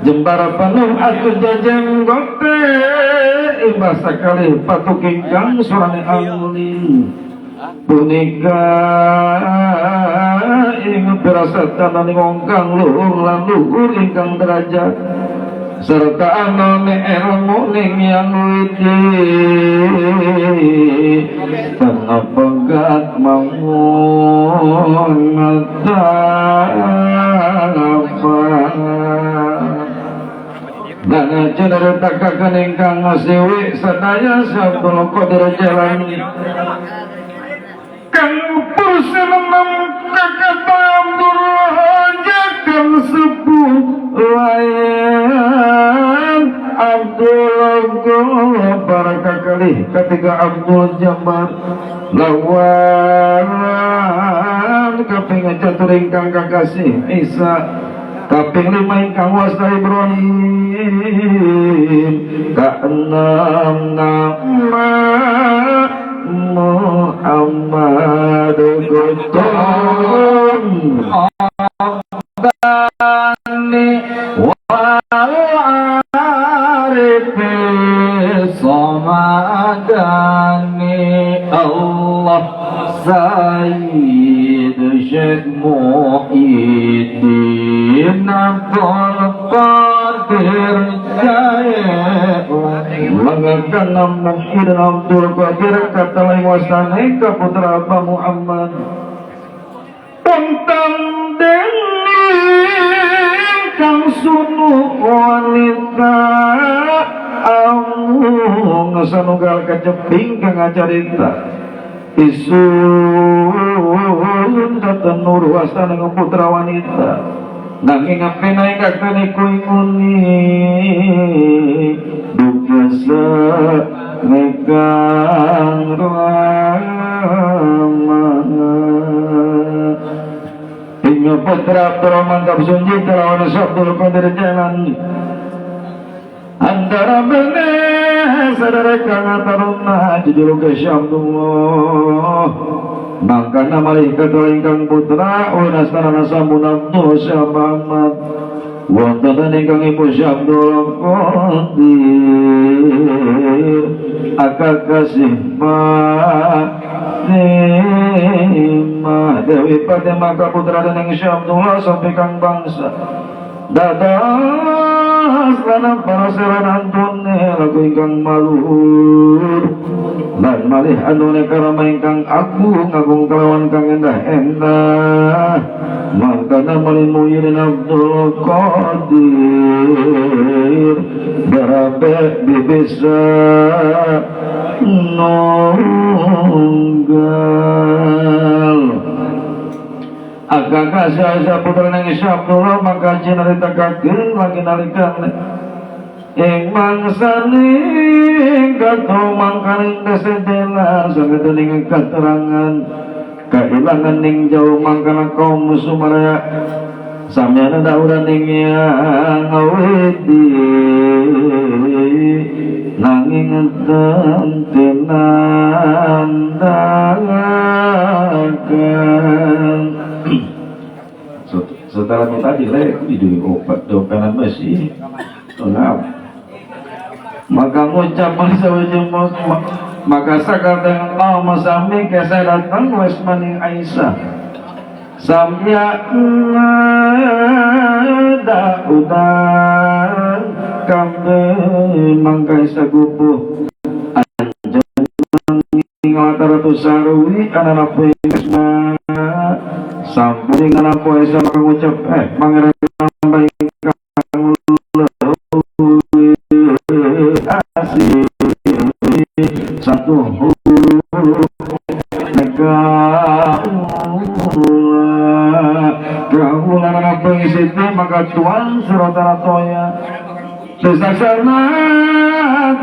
Jembar penuh aku jejenggote imbas sekali patuk ingkang surane angli punika ing firasat ing wong kang luhur lan luhur ingkang derajat serta anane ilmu ning yang widi tengah pegat mangun dan cinaritakan ingkang ngasiwi sadaya Abdul Qadir Jailani kang pursenam kakata Abdul kang sepuh layan Abdul Ghaffar kakalih ketiga Abdul Jabbar lawan kaping catur ingkang kakasih Isa kaping lima ingkang wasta Ibrahim keenam nama Muhammad Gutun Rabbani wal arifi samadani Allah Sayyid Syekh Muhyiddin Abdul Qadir Jailani. Mangga Muhyiddin Abdul Qadir kata lain wasane ka putra Abah Muhammad Punten dening kang sunu wanita amung sanunggal keceping kang ngacarita isun datan nur wasane putra wanita nanging apena ingkang niku inguni duka nekang rama Inga putra Abdurrahman Kapsunji lawan Abdul Qadir Jailani antara benih sadara kang taruna jujur ke Abdullah mangkana malih katul ingkang putra unastana sampun Abdul Syekh Muhammad wonten ingkang ibu Syekh Abdul Qadir akakasih Fatimah Dewi Fatimah kaputra dening Syekh Abdullah sampai kang bangsa dados lan para seran antune lagu ingkang maluhur lan malih anune karama ingkang agung agung kelawan kang endah endah mangkana malih Muhyiddin Abdul Qadir berabe bibisa nunggal Aga kasih Aisyah putra nang Syekh Abdullah maka cinarita-kakeun lagi nalikan ing mangsane kato mangkaning desedela sagedening keterangan kehilangan ning jauh mangkana kaum sumaraya samyana dauran ning yang awidi nanging tentenan dakan. Setelah minta dilek di duit obat dopenan besi tolak maka ngucap maka sakar dengan kaum sami kesa datang wes maning Aisyah samya daudan kambe mangkai sagupuh anjeun ngalataratu sarwi anak poe sampai dengan poe sama ngucap pangeran kang asih satu kaula kaula maka tuan surat-ratoya Sesaksana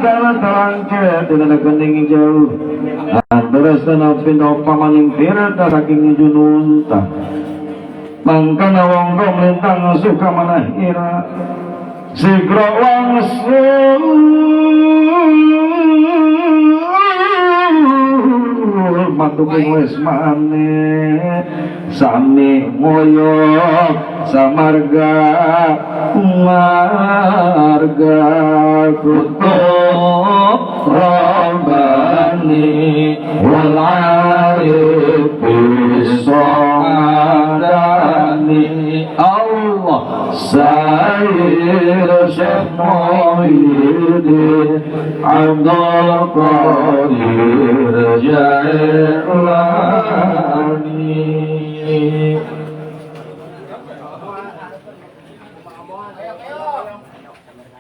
dalam terangke dengan kening jauh antara sana pindho pamaning tirta saking jununta mangkana wong melintang suka manahira sigro wangsul matuking wis mane sami moyo Samarga marga kutub Rabbani wal arif Samadani Allah Sayyid Syekh Muhyiddin Abdul Qadir Jailani.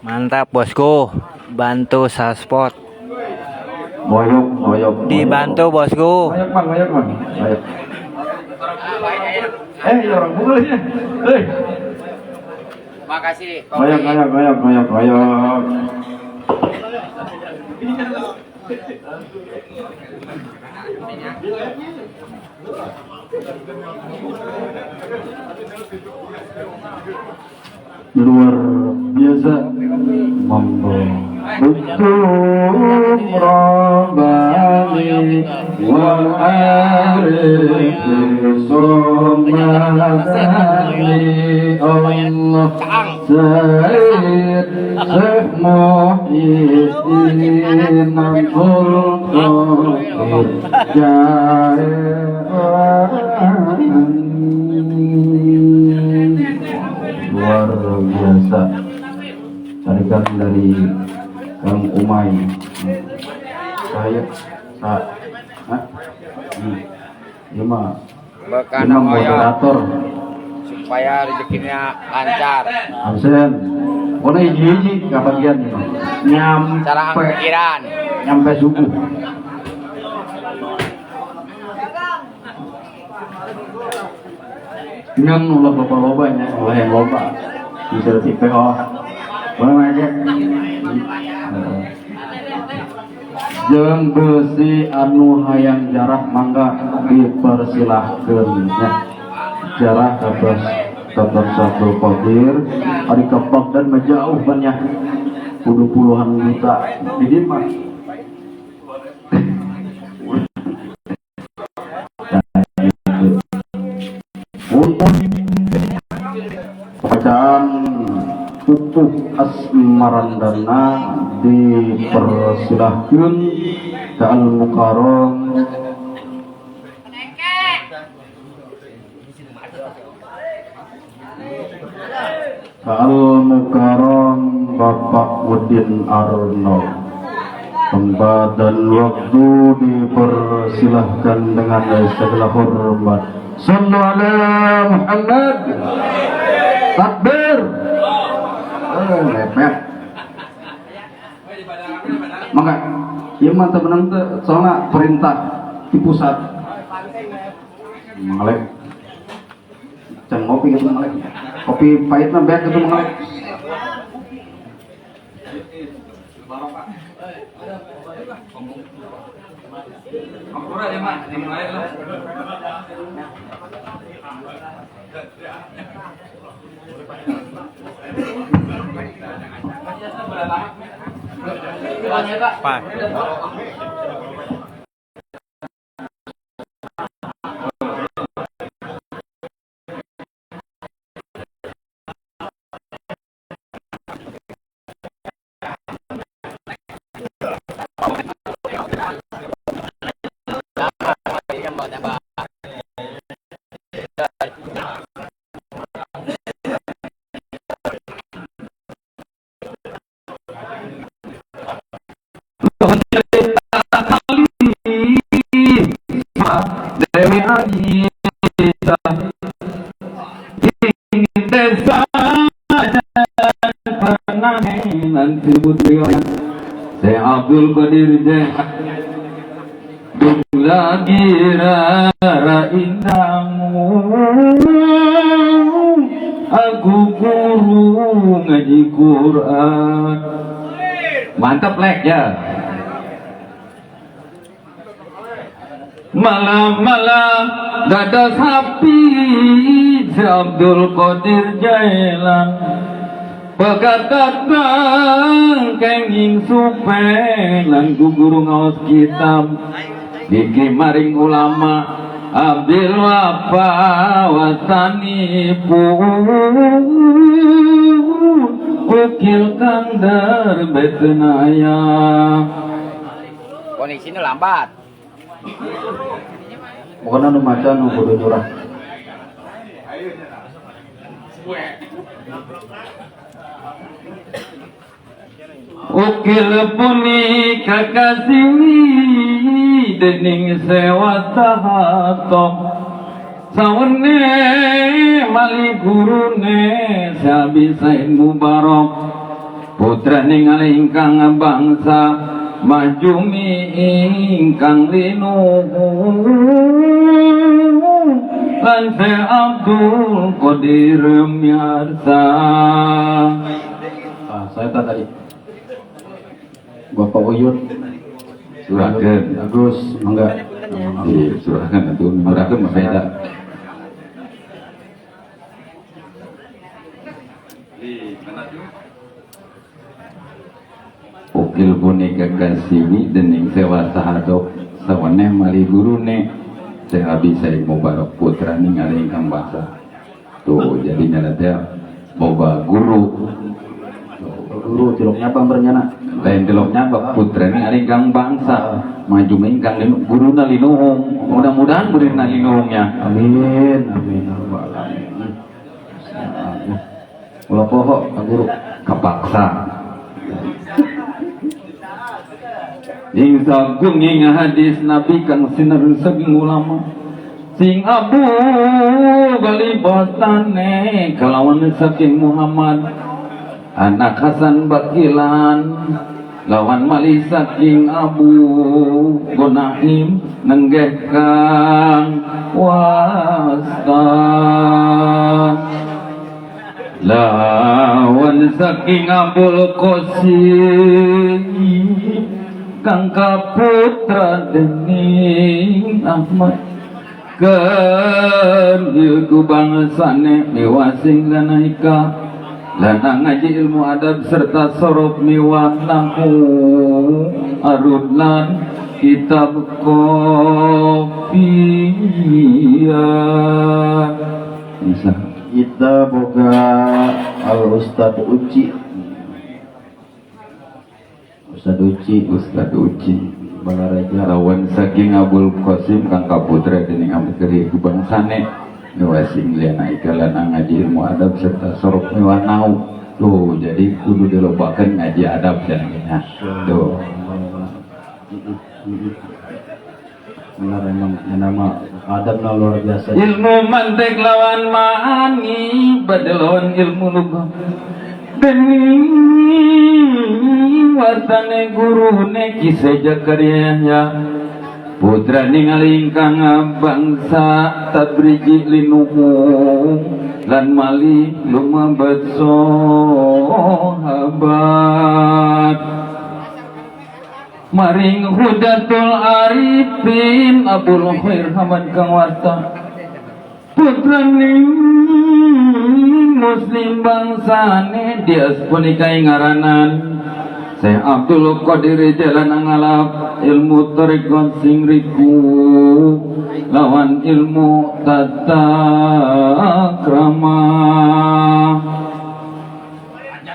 Mantap bosku, bantu saspot. Moyok, moyok. Dibantu bosku. Moyok mang, moyok mang. Moyok. Ya orang pukul ya. Makasih. Moyok, moyok, moyok, moyok, moyok. Luar biasa. Monggo. Hukum Rabbani wal arif Samadani Allah Sayyid Syekh Muhyiddin Abdul Qadir Jailani. Luar biasa. Tarikan dari Kang Umay. Saya Iya mah. Bekana moderator supaya rezekinya lancar. Absen. Kono hiji-hiji kabagian nyampe cara pikiran nyampe subuh. Ngan ulah loba-loba nya, ulah yang loba. Bisa tipe oh. Boleh aja. Jeung besi anu hayang jarah mangga dipersilahkeun nya. Jarah kabeh tetep Abdul Qadir ari ke Baghdad mah jauh banyak kudu puluhan juta di dieu mah. Untuk bacaan Pupuh Asmarandana dipersilahkan ke Al-Mukarram Al-Mukarram Bapak Udin Arno. Tempat dan waktu dipersilahkan dengan segala hormat. Sallu ala Muhammad. Takbir. Lepet. Maka ieu mah teu menang teu soalna perintah di pusat. Mangalek. Can ngopi gitu mangalek. Kopi pahitna beak gitu mangalek. Pak. Dewi Anita ingin desa nanti putri Syekh Abdul Qadir Jailani lagi rara indahmu aku guru ngaji Quran. Mantap lek ya. Malam-malam dada sapi Syekh Abdul Qadir Jailan pegatatan kenging supe lan guru ngaos kitab iki maring ulama Abdul Wafa wasanipun ukil kang darbet naya. Koneksinya lambat. Pokoknya nu maca nu kudu nyurah. Ukil punika kasiwi dening sewa sahato sawene mali gurune Sabi Said Mubarok putra ningali ingkang bangsa majumi ingkang linuhun lan Syekh Abdul Qadir miarsa. Ah, saya tak tadi. Bapak Uyut Surahkeun. Agus, mangga. Iya, surahkeun atuh, surahkeun mah beda. Ukil punika kasiwi dening sewa sahadok saweneh mali gurune Syekh Abi Said Mubarok putra ningali ingkang bangsa. Tuh, jadi nyana teh boga guru. Guru tilok nyabang berenyana. Lain tilok nyabak putra ningali ingkang bangsa. Maju ingkang guruna linuhung. Mudah-mudahan guruna linuhungnya. Amin, amin ya rabbal alamin. Ulah poho ka guru. Kepaksa. Ing sagung ing hadis Nabi kang sinar saking ulama sing abu galibotane kalawan saking Muhammad anak Hasan Bakilan lawan mali saking Abu Gonaim nenggeh kang wasta lawan saking Abul Qasim kang kaputra dening Ahmad keur ku bangsane miwasing lanaika lanang ngaji ilmu adab serta sorob miwah lahu arud lan kitab kopiah. Bisa kita boga Al Ustad Uci. Ustad Uci, Ustad Uci Balaraja lawan saking Abul Qasim kang kaputra dening Ahmad Keri ku bangsane miwasing liana ikalan ngaji ilmu adab serta sorob miwah nau. Tuh, jadi kudu dilobakeun ngaji adab cenah. Tuh. Benar emang nama adab luar biasa. Ilmu mantek lawan maani badhe lawan ilmu lugah. Dening watane gurune Ki Zakaria ya putra ningali ingkang bangsa tabriji linuhung lan mali lumebet sahabat maring Hudatul Arifin Abul Khair Hamad kang wasta putra muslim bangsane dias punika ngaranan Syekh Abdul Qadir jalan ngalap ilmu tarekat sing riku lawan ilmu tata krama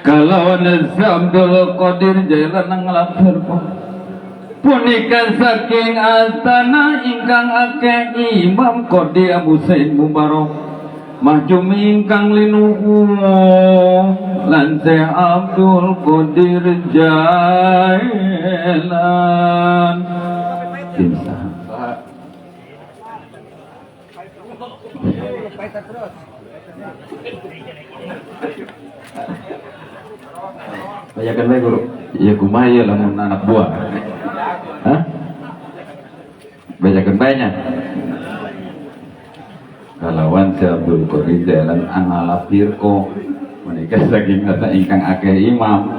kalawan Syekh Abdul Qadir jalan ngalap firqah punika saking astana ingkang akeh Imam Qadi Abu Said Mubarok mahjum ingkang linuhung lan Syekh Abdul Qadir Jailan. Bisa. Bayakan bae guru. Ya kumaha ieu lamun anak buah. Hah? Bayakan bae nya. Kalawan Syekh Abdul Qadir Jailan angalap firqo menika saking kata ingkang akeh imam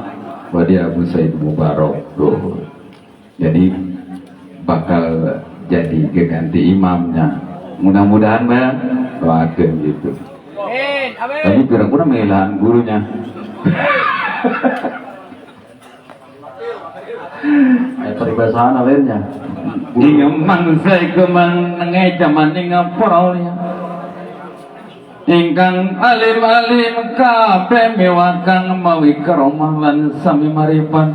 wadi Abu Said Mubarok. Tuh. Jadi bakal jadi keganti imamnya. Mudah-mudahan ya doakeun gitu. Amin, amin. Tapi kira-kira melahan gurunya. Aya peribahasaan lainnya. Ing mangsa iku menenge jaman ing para aulia ingkang alim-alim kabeh mewah kang mawi karomah lan sami maripan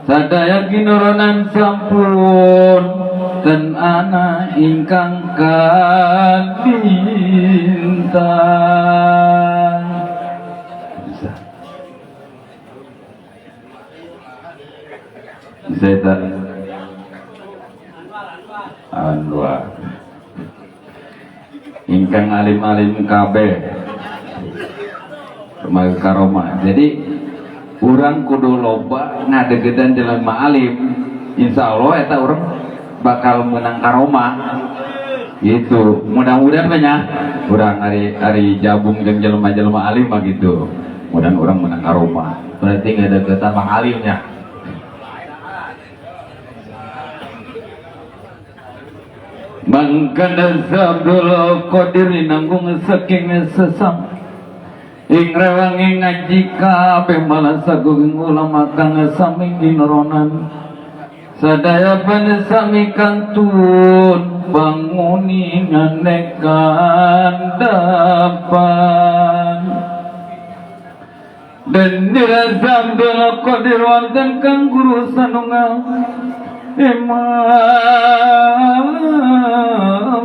sadaya kinurunan sampun dan ana ingkang kalintang. Bisa bisa tak Anwar ingkang alim-alim kabeh mawi karomah. Jadi urang kudu loba ngadegedan jelema alim, insyaallah eta urang bakal menang karomah gitu. Mudah-mudahan banyak urang ari jabung jeung jelema-jelema alim mah gitu, mudah-mudahan urang menang karomah. Berarti ngadegetan mang alimnya. Mangkana Abdul Qadir nanggung saking sesam ing rewangi ngaji kabeh malah sagung ulama kang sami ginoronan sadaya pan sami kantun banguni nganekan dapan dan dirasa Abdul Qadir wonten kang guru sanunggal Imam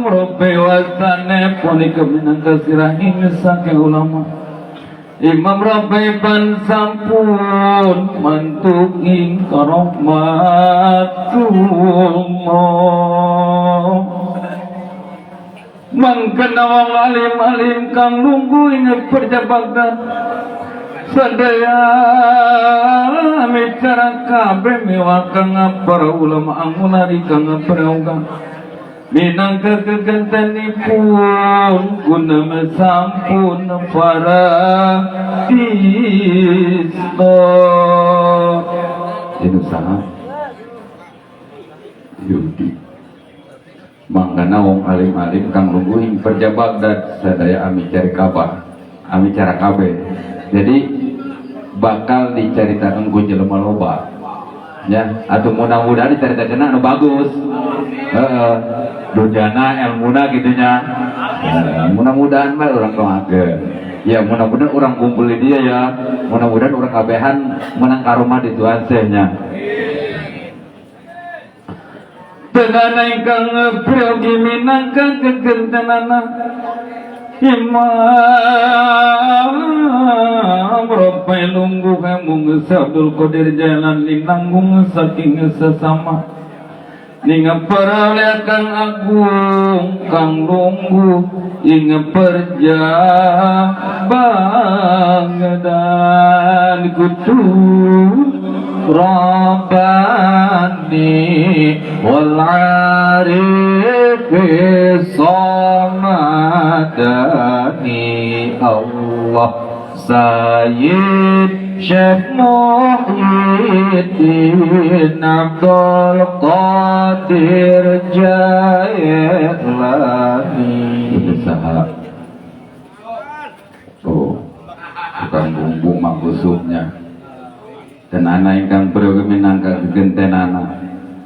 Rabbi wasane punika minangka sirahing saking ulama Imam Rabbi pan sampun mantuk ing karahmatullah. Mangkana wong alim-alim kang nunggu ing perjabagdan sadaya micara kabeh mewah kang para ulama angulari kang prayoga minangka kegentenipun guna sampun para isto. Ini usaha Yudi mangkana wong alim-alim kang lungguh ing perjabagdan sadaya ami cari kabar ami cara kabeh. Jadi bakal diceritakan ku jelema loba ya, atau mudah-mudahan diceritakan anu bagus, heeh, dunyana elmuna gitunya. Mudah-mudahan mah urang doakeun ya, mudah-mudahan urang kumpul di dia ya, mudah-mudahan urang kabehan menang karomah di Tuhan sehnya. Tenana ingkang priyogi minangka kegentenana Imam Rabbi lungguh mung Abdul Qadir jalan linanggung saking sesama ninga para kang agung kang lungguh ing perjabangdan kutu Rabbani wal arifi samadani Allah Sayyid Syekh Muhyiddin Abdul Qadir Jailani. Usaha tuh tukang bumbu makusubnya dan anak ingkang priyogi minangka kegentenana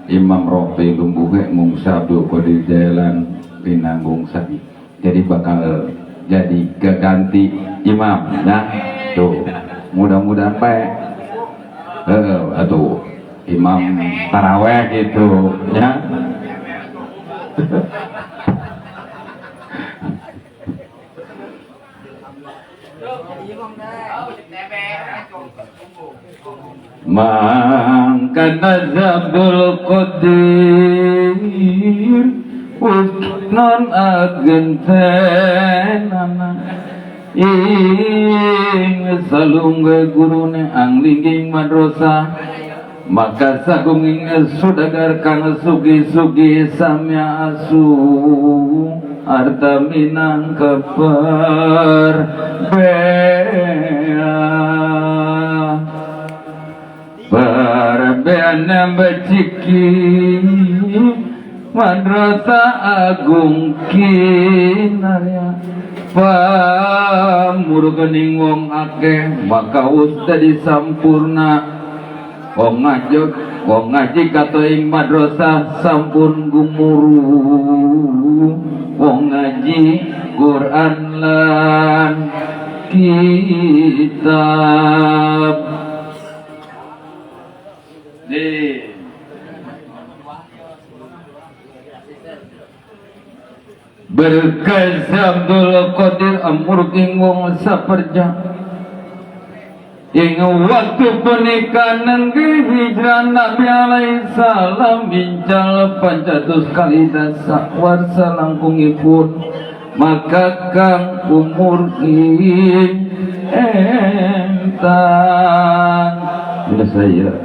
Imam Rofi lumbuhe mung Abdul Qadir Jailan pinanggung sapi. Jadi bakal jadi keganti imam nah tuh mudah-mudahan pak atau imam taraweh gitu ya. Mangkana Abdul Qadir non agentenana ing salungga gurune anglingging madrasah maka sagung ing sudagar kang sugi-sugi samya asu arta minangka perbean beciki Madrasah Agung Kinarya pamurkening wong akeh maka wis dadi sampurna wong ngajak Wong ngaji kato ing madrasah sampun gumuruh, wong ngaji Quran lan kitab. Nih. Berkah Abdul Qadir amurking wong saperja ing waktu pernikahan negeri hijrah Nabi alaihi salam bincal pancatus kali dasa warsa langkungipun maka kang umur ing entan. Ini saya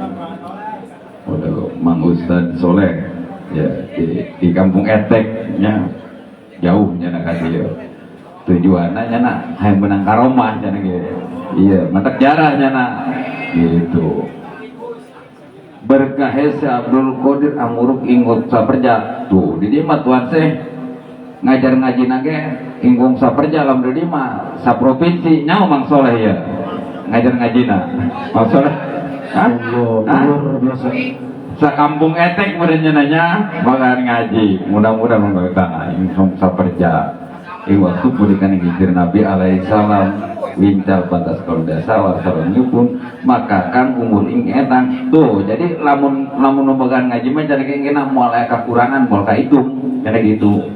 udah Mang Ustad Soleh ya di kampung Eteknya jauhnya nak kasih tujuannya nak hayang menang karomah nya gitu. Iya, matak jarahnya nak gitu. Berkah si Abdul Qadir amuruk ingot saperja tuh di dia mah tuan seh ngajar ngaji nage ingkung saperja lam di dia mah saprovinsi nyawa Mang Soleh ya ngajar ngaji na Mang Soleh. Hah? Hah? Sakampung Etek meureun nanya bakal ngaji mudah-mudahan Mang Soleh ingkung saperja ing waktu pulikan hijrah Nabi alaihi salam wincal pantas kalau dasa warsalamipun maka kang umur ing etang tuh. Jadi lamun lamun numbagan ngaji mah jadi kena moal aya kakurangan moal kahitung jadi gitu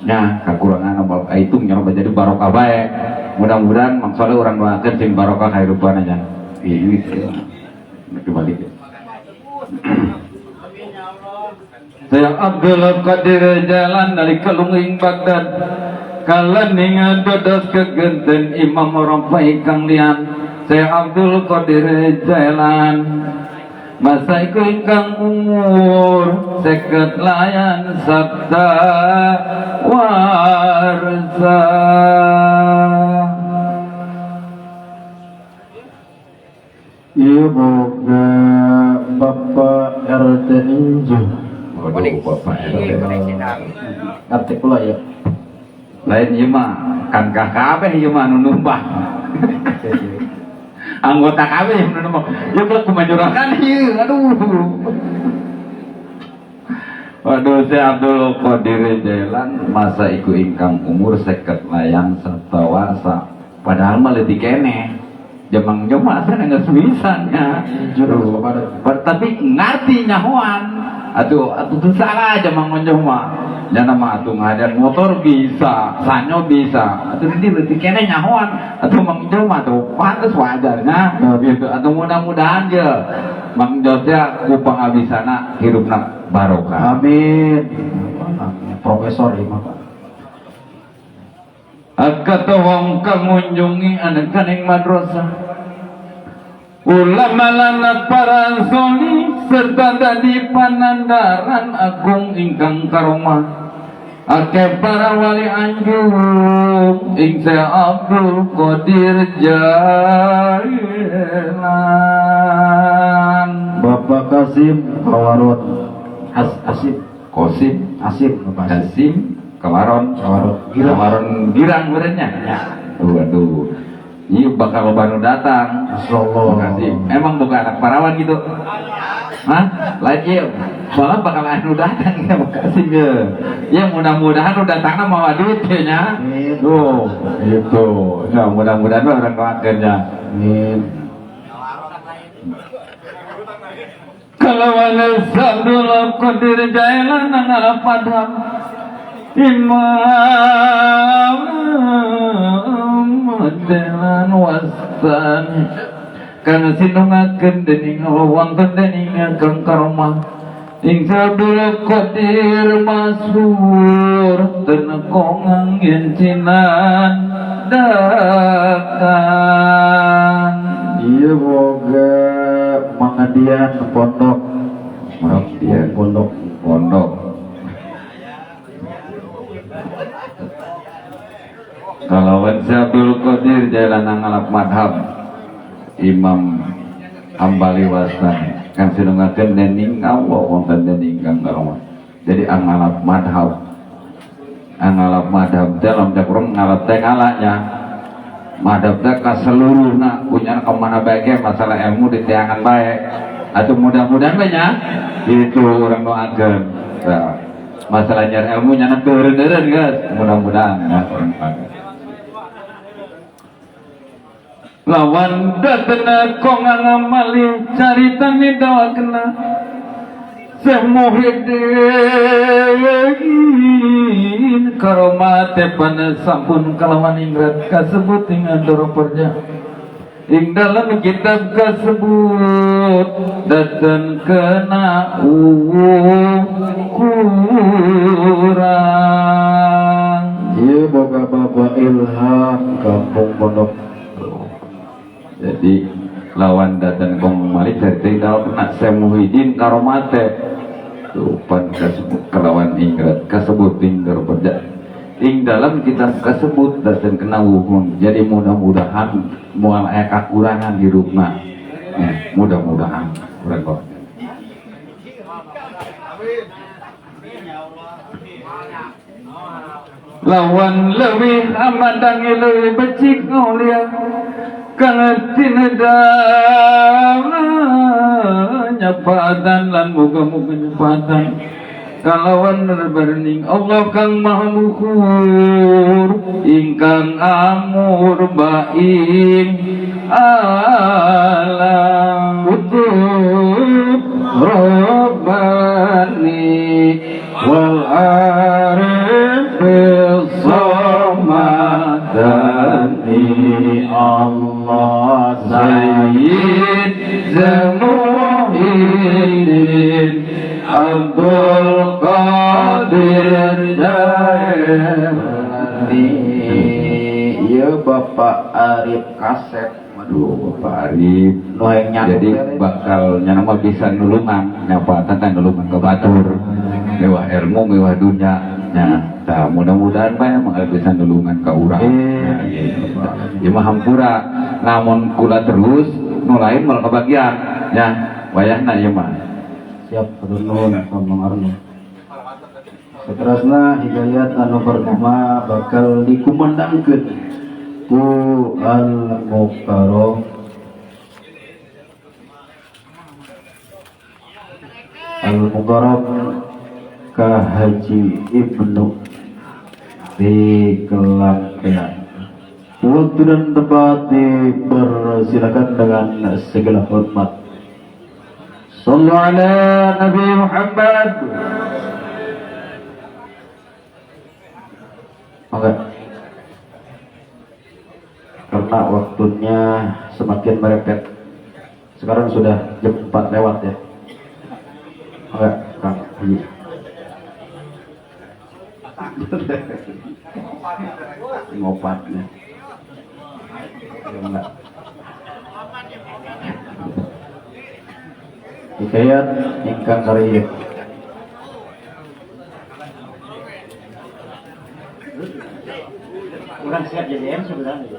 nah kakurangan moal kahitung nyawa jadi barokah bae. Mudah-mudahan Mang Soleh urang doakeun sing barokah kahirupan aja. Ini kembali saya Abdul Qadir jalan dari kelunging Baghdad kalaning dados kegenten Imam Rafi kang lian. Saya Abdul Qadir jalan masa iku ingkang umur 50 layan sabda warsa. Iya boga Bapak RT Inju. Waduh, Bapak RT. RT pula ya. Lain ieu mah kan kabeh ieu mah nu numpang. Anggota kabeh nu numpang. Ieu mah kumajurakan ieu, aduh. Waduh, saya Abdul Qadir Jailan masa iku ingkang umur 50 layang satawarsa. Padahal mah leutik keneh. Jamang joma asana geus bisa nya. Tapi ngarti nyahoan. Atuh atuh teu salah jamang joma. Nya mah atuh ngadan motor bisa, sanyo bisa. Atuh di leutik keneh nyahoan. Atuh Mang Joma tuh pantes wajarnya gitu. Atuh mudah-mudahan je Mang Josya ku pangabisana hirupna barokah. Amin. Profesor ieu mah Pak. Akata wong kang ngunjungi anak kaning madrasah ulama lan para soli serta dadi panandaran agung ingkang karomah akeh para wali anjung ing Syekh Abdul Qadir Jailan. Bapak Kasim Kawarot Asim Kosim Asim Bapak Kasim Kawaron, Kawaron Girang, Kawaron Girang berenya. Ya. Waduh, ini bakal baru datang. Insyaallah. Makasih. Emang bukan anak parawan gitu? Hah? Lain iya, soalnya bakal anu datang ya, makasih ya. Ya mudah-mudahan udah datangnya mau duit ya. Tuh, gitu. Ya mudah-mudahan orang doakannya. Amin. Kalau wala Abdul Qadir Jailan nang padang Imam jalan wastan kang sinungaken dening wonten dening kang karomah ing Abdul Qadir masyhur ten kongang yen cinan dakan. Iya boga mangadian pondok mangadian pondok pondok. Kalawan Abdul Qadir jalan ngalap madhab Imam Hambali wastan kang sinungaken dening Allah wonten dening kang karomah. Jadi angalap madhab, angalap madhab dalam cakurang ngalap teh ngalanya madhab teh kaseluruhna punya kemana bae masalah ilmu ditiangan bae. Atau mudah-mudahan banyak itu orang doakan. Nah, masalah nyari ilmu nyana turun-turun guys, mudah-mudahan ya orang doakan. Lawan datena kong ngamali carita ni dawa kena Semuhidin karomate pana sampun kalawan ingrat kasebut ing andoro perja ing dalam kitab kasebut daten kena kurang. Iya boga Bapak Ilham Kampung Pondok. Jadi lawan datang kong malik dari dalam kena Semuhidin karomate tuh pan kasebut kelawan ingrat kasebut tinggal berja ing dalam kitab kasebut datang kena wuhun. Jadi mudah-mudahan mual aya kakurangan hirupna ya, mudah-mudahan kurang kok. Lawan lebih amandangi lebih becik mulia kang tinedam nyapatan lan muga-muga nyapatan kalawan berning Allah kang maha luhur ingkang amur baing alam Kutub Rabbani wal arif samadani Allah Sayyid Muhyiddin Abdul Qadir Jailani. Ya Bapak Arif Kasep. Waduh, Bapak Arif jadi bakal nyana mah bisa nulungan nyapa tentang nulungan ke batur mewah ilmu mewah dunia ya. Nah, mudah-mudahan bae mah bisa nulungan ke urang. Nah, gitu. Ya mah hampura lamun kula terus nu lain moal kebagian ya wayahna ieu mah. Siap, hatur nuhun Bang Arno. Seterusnya hidayat anu pertama bakal dikumandangkeun ku Al Mukarram Al Mukarram Ka Haji Ibnu di Kelangkean. Waktu dan tempat dipersilakan dengan segala hormat. Sallu ala Nabi Muhammad. Oke. Karena waktunya semakin merepet. Sekarang sudah jam 4 lewat ya. Oke, Kang Haji. Ngopatnya. Ya enggak. Hikayat ingkang karya. Kurang siap JDM sebenarnya.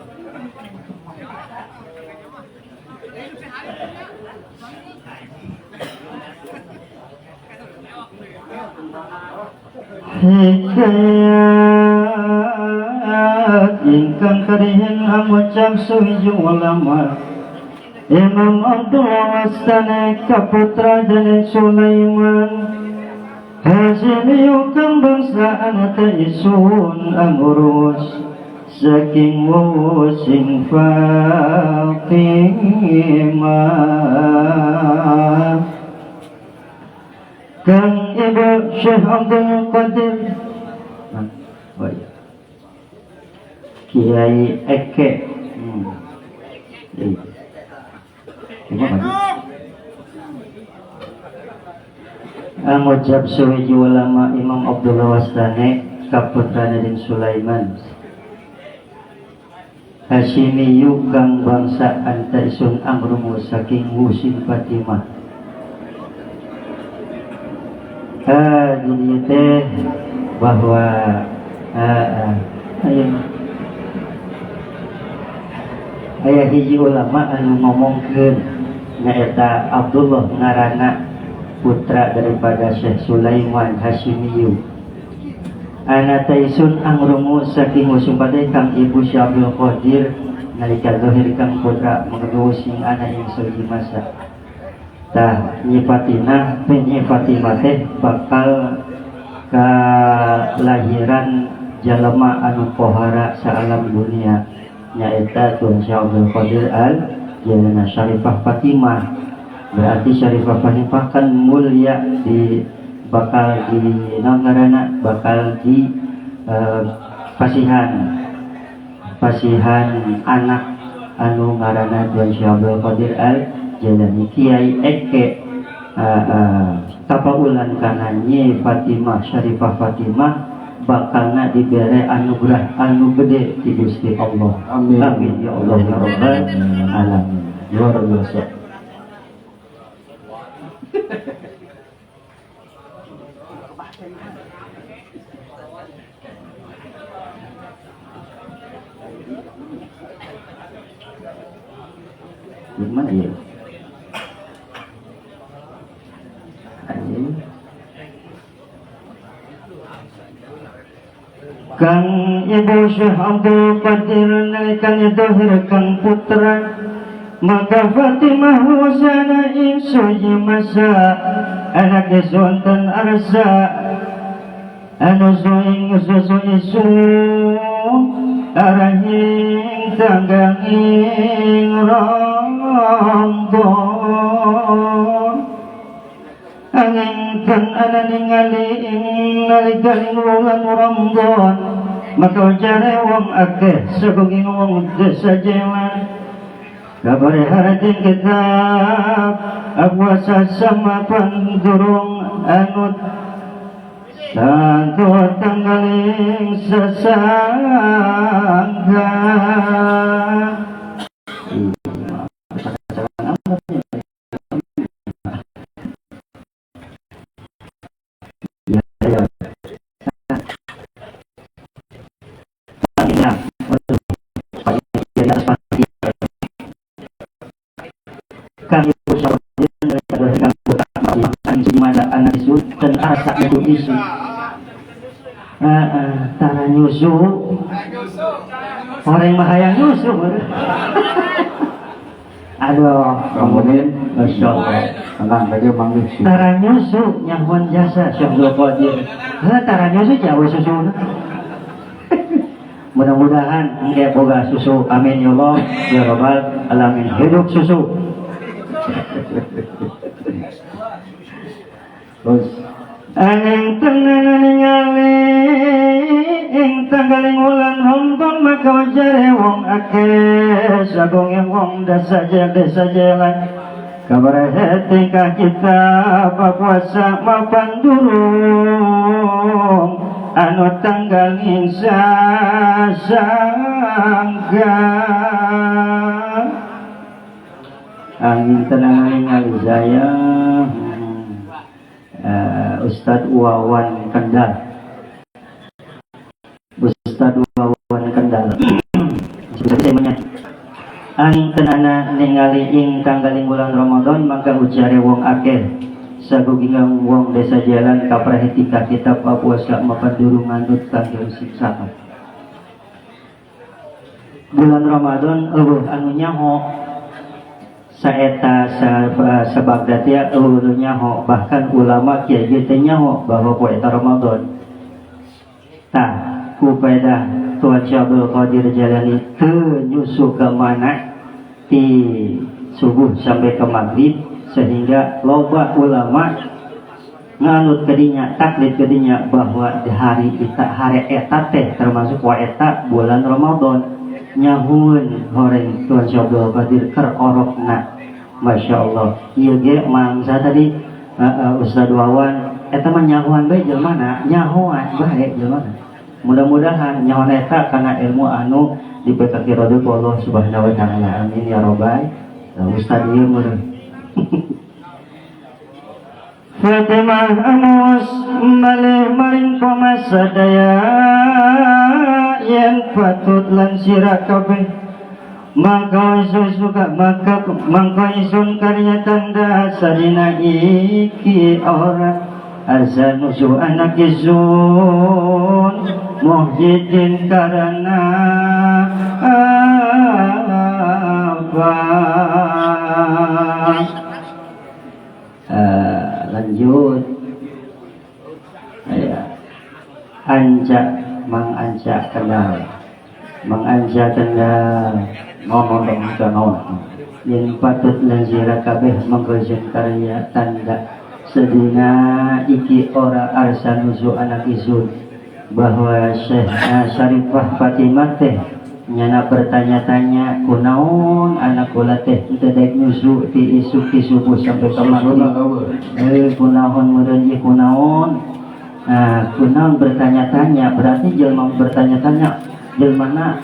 Hikayat ingkang karihin amucap suju ulama Imam Abdullah Wastane kaputra dening Sulaiman Hasyimi kang bangsa anata isun angurus saking sing Fatimah Kang Ibu Syekh Abdul Qadir oh iya. Kiai Eke Angujab suwiji ulama Imam Abdullah Wastane kaputra Raden Sulaiman Hasyimi kang bangsa anta isun angrumu saking Wusin Fatimah. Jadi teh bahwa aya hiji ulama anu ngomongkeun nyaeta Abdullah ngaranna putra daripada Syekh Sulaiman Hasyimiyu. Ana taisun angrumu saking usumpade kang ibu Syekh Abdul Qadir nalika zahir kang putra mengedu sing ana ing suci masa. Tah Nyi Fatinah, Nyi Fatimah teh bakal kelahiran jalma anu pohara saalam dunia, nyaeta Tuan Syekh Abdul Qadir Al Jailani Syarifah Fatimah. Berarti Syarifah Fatimah kan mulia di bakal di naon ngaranna, bakal di pasihan pasihan anak anu ngaranna Tuan Syekh Abdul Qadir Al Jailani. Kiai Eke tapaulan kana Nyi Fatimah Syarifah Fatimah bakalna dibere anugerah anu gede ti Gusti Allah. Amin. Amin ya Allah ya Rabbal alamin. Luar biasa. Gimana ya? Kang Ibu Syekh Abdul Qadir nalikan dohir kang putra, maka Fatimah wasana ing suci masa anak sonten arsa anu suing susu isu arahing tangganging Ramadan. Angin kan ana ningali ing nalikaning wulan Ramadan, maka jare wong akeh sagunging wong desa jalan kabare haratin kitab puasa sama pandurung anut santo tanggaling sesangga. Kami anak isu dan asa itu isu tara nyusu orang mahayang nyusu. Aduh, kemudian Masya Allah. Tenang lagi manggil sih. Tara nyusu nyahwan jasa Syekh Abdul Qadir. Heh, tara nyusu jauh susu. Mudah-mudahan engke boga susu. Amin ya Allah ya Rabbal alamin. Hidup susu. Terus angin tenang ningali ing tanggaling wulan Ramadan, maka jare wong akeh sagonge wong desa desa jalan kabar tingkah kita puasa mapan durung anu tanggal ing sasangga. Angin tenang ningali saya Ustadz Wawan Kendal. Ustadz Wawan Kendal. Angin tenana ningali ing tanggaling bulan Ramadan, maka ujare wong akeh sagugingang wong desa jalan kapreh tika kitab puasa mapan durung ngandut tanggal siksa. Bulan Ramadan eueuh anu nyaho saeta sebab ya eueuh nyaho, bahkan ulama kiai ge teh nyaho bahwa poe eta Ramadan. Tah ku pedah Tuan Syekh Abdul Qadir Jailani teu nyusu ke mana ti subuh sampai ke maghrib, sehingga loba ulama nganut kedinya, taklid kedinya bahwa di hari eta hari eta teh termasuk wa eta bulan Ramadan. Nyahun horeng Tuan Syekh Abdul Qadir keur orokna. Masya Allah. Ieu ge mangsa tadi Ustaz Wawan eta mah nyahuan bae jelmana, nyahoan bae jelmana. Mudah-mudahan nyahoan eta kana ilmu anu dipekaki ku Allah Subhanahu wa taala. Amin ya rabbal. Ustaz ieu meureun. Fatimah amus malih maring pamasadaya yen patut lan sira kabeh maka suka maka mangko isun karya tanda sarina iki ora azan nusu anak isun muhyiddin karena apa. Lanjut. Ya. Anca Mang Anca kenal. Mang Anca kenal. Ngomong dong Anca naon. Yen patut lan sira kabeh mangkojen karya tanda sedina iki ora arsa nuzu anak isun bahwa Syekh Syarifah Fatimah teh nyana bertanya-tanya kunaon anak kula teh teu daek nyusu ti isuk ti subuh sampai ka maghrib. Kunaon meureun ieu kunaon. Nah, kunaon bertanya-tanya berarti jelema bertanya-tanya jelmana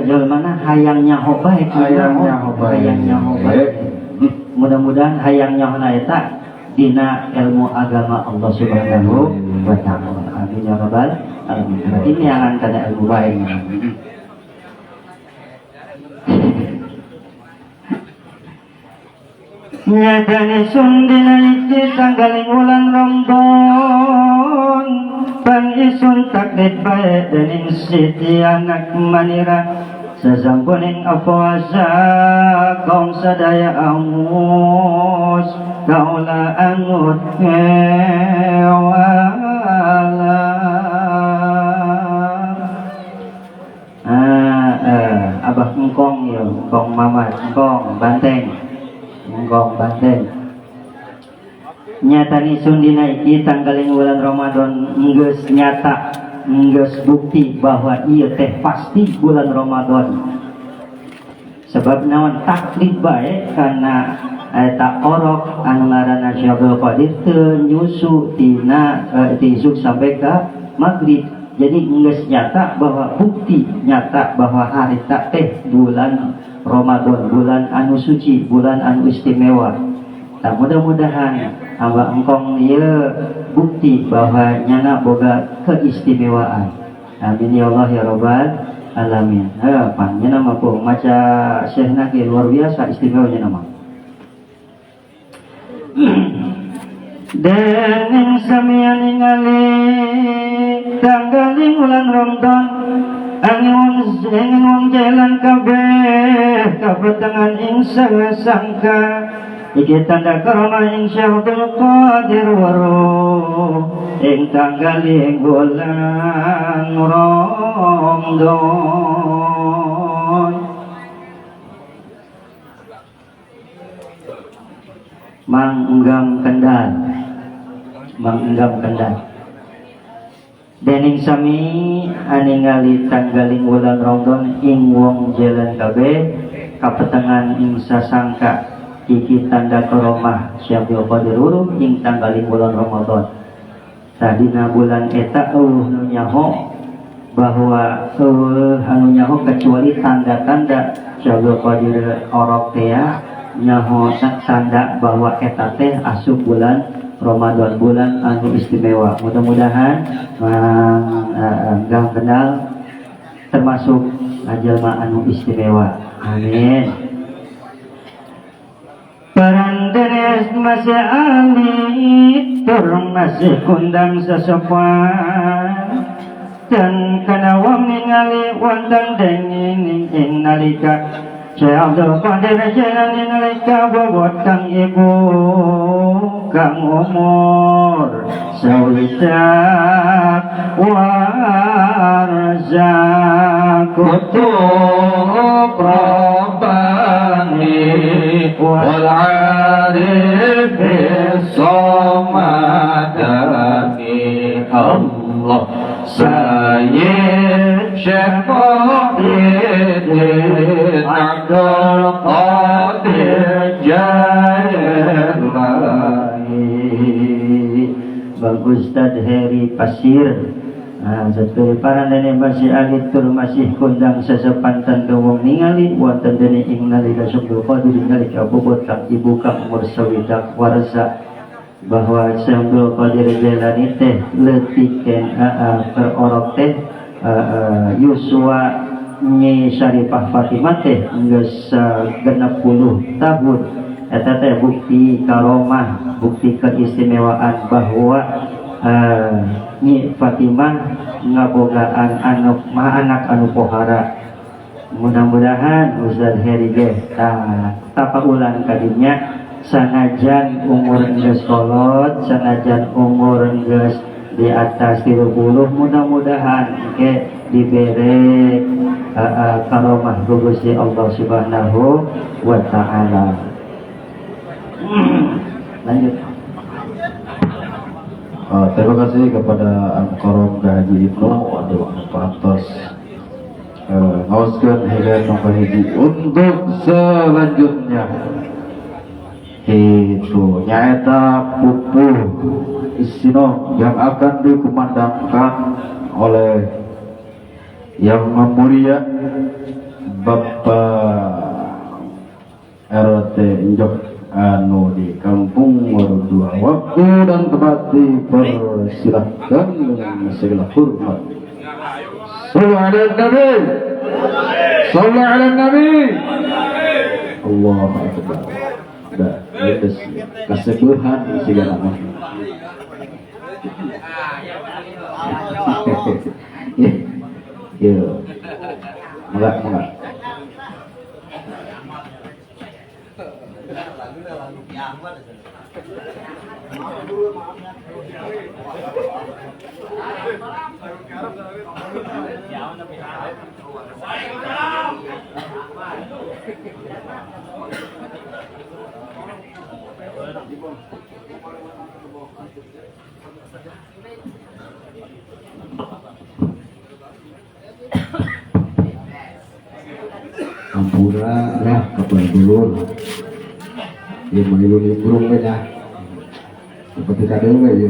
jelmana hayang nyaho bae, Hayang nyaho bae. Hayang nyaho bae. Mudah-mudahan hayang nyaho na eta dina ilmu agama Allah Subhanahu wa taala. Amin ya rabbal alamin. Berarti neangan kana ilmu bae. Nyatane sun dina iki tanggaling wulan Ramadan pan isun taklid bae dening Siti anak manira sasampuning puasa kaum sadaya angus kaula angut ngewala. Abah engkong ya, engkong mama, engkong banteng, engkong banteng. Nyatani sun dina iki tanggaling wulan Ramadan geus nyata, geus bukti bahwa ieu teh pasti bulan Ramadan. Sebab naon taklid bae kana eta orok anu ngaranna Syekh Abdul Qadir teu nyusu tina ti isuk sampai ka maghrib. Jadi geus nyata bahwa bukti nyata bahwa harita teh bulan Ramadan, bulan anu suci, bulan anu istimewa. Nah, mudah-mudahan hamba engkong ieu bukti bahwa nyana boga keistimewaan. Amin ya Allah ya rabbal alamin. Pan nyana mah po maca syekhna ge luar biasa istimewanya nama. Dening samian ningali tanggaling bulan Ramadan angin wong jalan kabeh kapetengan ing sangka iki tanda karomah ing Syekh Abdul Qadir weruh ing tanggaling bulan Ramadan. Manggang Kendal, Manggang Kendal. Dening sami aningali tanggaling wulan Ramadan ing wong jalan kabeh kapetengan ing sasangka iki tanda karomah Syekh Abdul Qadir weruh ing tanggaling bulan Ramadan. Tadina bulan eta eueuh nu nyaho bahwa eueuh anu nyaho kecuali tanda-tanda Syekh Abdul Qadir orok teh nyaho tanda bahwa eta teh asup bulan Ramadan, bulan anu istimewa. Mudah-mudahan Mang Kendal termasuk jelma anu istimewa. Amin. Parandenes masih alit tur masih kundang sesepuan dan kana wong ningali wonten denging ing nalika Syekh Abdul Qadir Jailani nalika bobot kang ibu kang umur sawidak warza kutub rabbani wal arif somadani Allah Sayyid Syekh Muhyiddin Abdul Qadir Jailani. Bang Ustad Heri Pasir. Nah, saturi parandene masih alit tur masih kondang sesepantan wong ningali wonten dene ing nalika Syekh Abdul Qadir nalika bobot kang ibu kang umur sawidak warsa bahwa Syekh Abdul Qadir Jailani teh leutiken perorok teh yuswa Nyi Syarifah Fatimah teh geus 60 tahun. Eta teh bukti karomah, bukti keistimewaan bahwa Nyi Fatimah ngabogaan anu anak anu pohara. Mudah-mudahan Ustaz Heri ge tapaulan kadinya Sanajan umur geus kolot, sanajan umur geus di atas 30, mudah-mudahan ke dibere karomah ku Gusti Allah Subhanahu wa taala. Lanjut. Terima kasih kepada Al-Mukarram Haji Ibnu untuk atas ngaoskeun hidayah nomor hiji. Untuk selanjutnya itu nyaeta pupuh Isino yang akan dikumandangkan oleh yang mulia Bapak RT Injok anu di Kampung Waru 2. Waktu dan tempat dipersilahkan dengan segala hormat. Sallu ala Nabi. Sallu ala Nabi. Allahu Akbar. Dah, geus kasepuhan sigana mah. Ya. Enggak, enggak. Ampura lah kepada dulur. Ya mau nimbrung ya. Seperti kadang ya.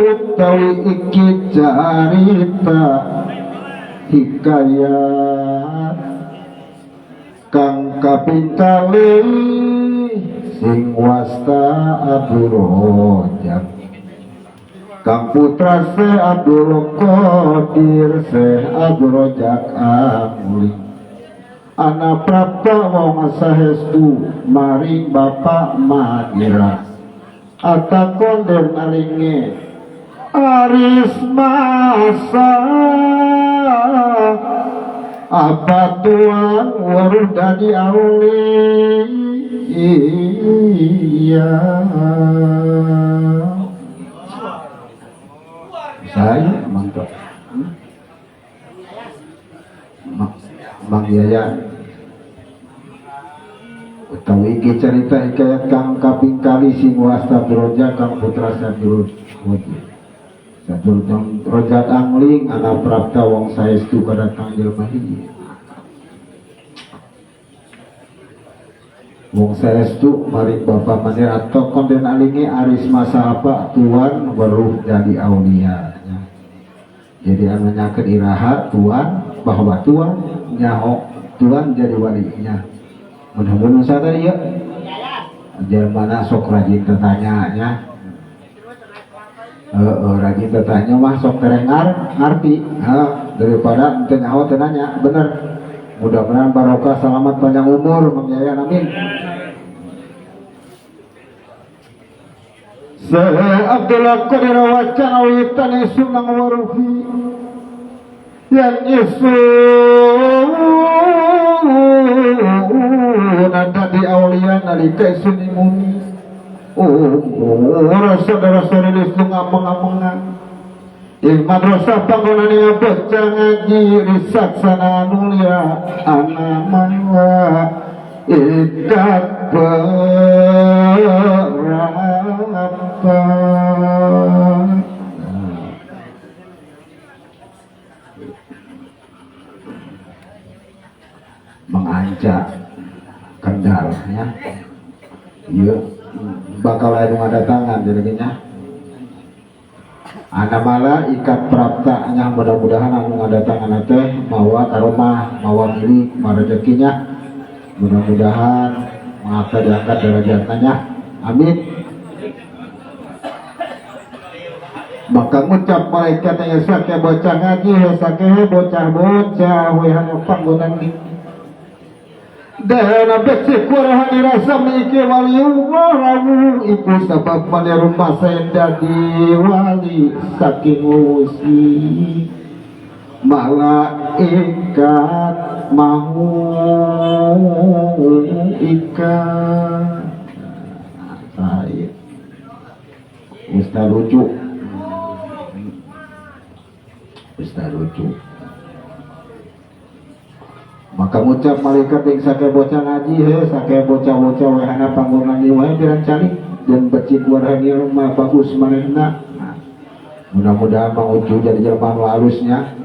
Utawi iki carita hikayat kang kaping kalih sing wasta Abdul Rojak kang putra Syekh Abdul Qadir Syekh Abdul Rojak Amuli ana prapta wong sahestu maring bapak Madira atakon den alinge aris masa apa tuan weruh dadi aulia. Saya mantap. Mang Yayan utawi iki cerita hikayat kang kaping kali sing wasta Broja kang putra Sabdul Sabdul Rojak Angling anak prapta wong saestu kadatang jelema hiji. Wong saestu maring bapa manir atau konden alinge aris masa apa tuan weruh jadi aulia. Jadi anu nyakeun iraha tuan bahwa tuan nyaho tuan jadi walinya. Mudah-mudahan saya tadi ya jelema sok rajin tertanya nya. Rajin tertanya mah sok tereng ngarti daripada ente nyaho teu nanya bener. Mudah-mudahan barokah selamat panjang umur Mang Yayan amin. Syekh Abdullah Qadir wacana witan isun nang waruhi yang isun dadi aulia nalika isun imuni. Oh, rasa-rasa rilis nu ngameng-amengan. Ing madrasah panggonane bocah ngaji risaksana mulia ana mangwa ikat berapa. Mengancak kendal ya. Iya bakal aya nu ngadatangan jadinya. Ana mala ikat prapta nya mudah-mudahan anu ngadatangan teh mawa karomah, mawa milik, mawa rezekinya. Mudah-mudahan maka diangkat derajatnya nya. Amin. Maka ngucap malaikat yang sake bocah ngaji, sake bocah-bocah we hanya panggonan dan becik warahani rasa miki waliullah rawu iku sabab mane rumah saya dadi wali saking usi malaikat mau ikat saya Ustaz lucu, Ustaz lucu. Maka ngucap malaikat yang sake bocah ngaji he sake bocah-bocah wehana panggonan wae pirang calik dan becik warhani rumah bagus manehna. Nah, mudah-mudahan Mang Ucu jadi jelema nu alusnya.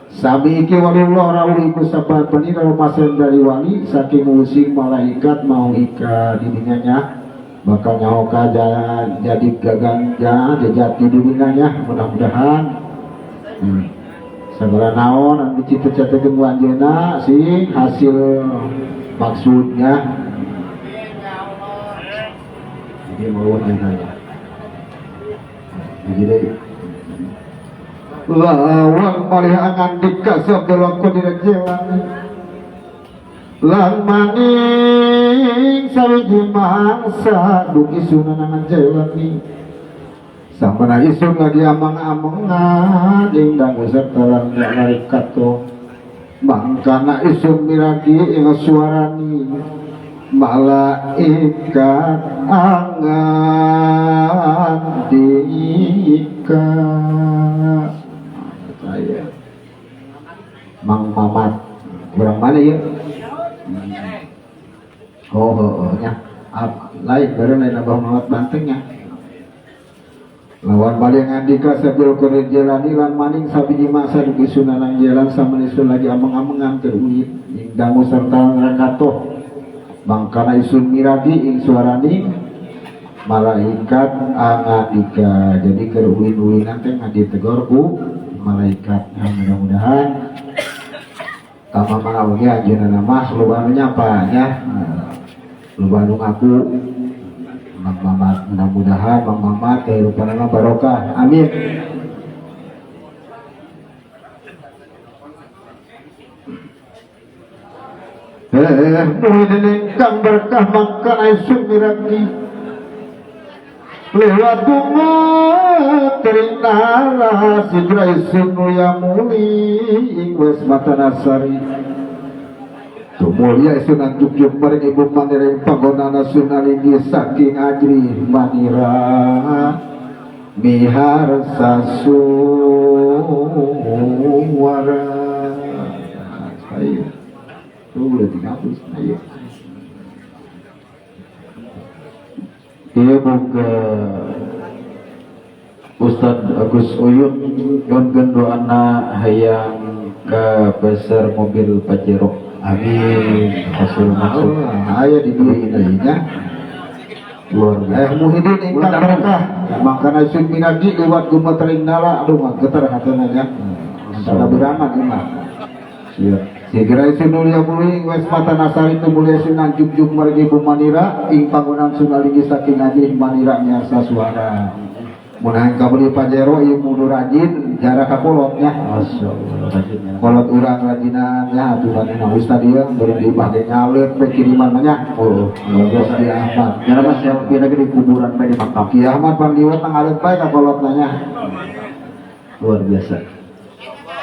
Sami iki waliullah rawuh iku sabab panira rumasen dari wali saking using malaikat mau ika didinya nya bakal nyaho ka jadi gagang jati didinya nya mudah-mudahan. Segala naon anu dicita-citakeun ku anjeunna sing hasil maksudnya. Jadi mau nanya. Jadi lawang malih angandika sabda Qadir Jailani lan maning sawiji mangsa dugi sunanangan Jailani samana isun lagi amang-amangan ing dangu serta lan malaikat to mangkana isun miragi ing suarani malaikat angandika. Saya Mang Mamat orang mana ya? Oh, nya lain baru lain Abah Mamat Bantengnya. Lawan balik ngandika sabil Qadir Jailani lan maning sabiji masa dugi sunanang jalan sama isun lagi ameng-amengan terulit ing dangu serta ngrakatoh mangkana isun miragi ing suarani malaikat angandika. Jadi keur ulin-ulinan teh ngaditegor ku malaikat. Nah, mudah-mudahan tama mana oge anjeunna mah loba nu nyapa nya, loba nu ngaku Mang Mamat, mudah-mudahan Mang Mamat kehidupanna barokah. Amin. Muhyiddin ingkang berkah mangkana isun miragi lewat bunga terinala sidra isun mulia muli ing wes matanasari tumulia isun anjuk-juk maring ibu manira ing panggonana sunalinggi saking ajri manira mihar sasuwara. Saya tuh udah dihapus. Ayo. Iya buka Ustadz Agus Uyun nyuhunkeun doana hayang ka pasar mobil Pajero. Amin. Hasil maksud. Aya di dieu nya. Luar biasa. Muhyiddin ingkang berkah mangkana isun minagi liwat gumetering nala aduh mah geter hatena nya. Antara berangan ieu mah. Siap. Segera isun mulia muli wes mata nasari tu mulia sunan juk-juk margi bumanira ing panggonan sunalinggi saking ajih manira miarsa suara. Munahan kabeli Pajero ieu kudu rajin jarak ka kolotnya. Masyaallah rajinnya. Kolot urang rajinan nya aturan na ustad ieu beureum di imah ge nyaleut we kiriman mah nya. Oh, luar biasa Ki Ahmad. Nya mah selfie lagi di kuburan bae di makam. Ki Ahmad pandiwet ngaleut bae ka kolotna nya. Luar biasa.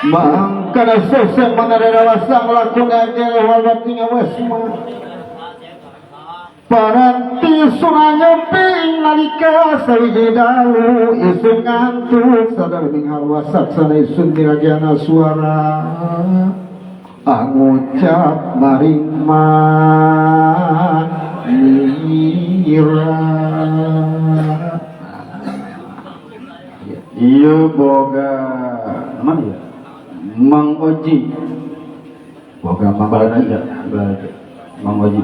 Mangkana sose manarera wasang lakon agel walbat ing wesma. Paranti sunanyepi nalika sawiji dalu isun ngantuk sadar ing halwasak sana isun miragiana suara angucap maring manira. Iya boga mana ya? Mang Oji. Boga Mang Balaraja, Balaraja. Mang Oji.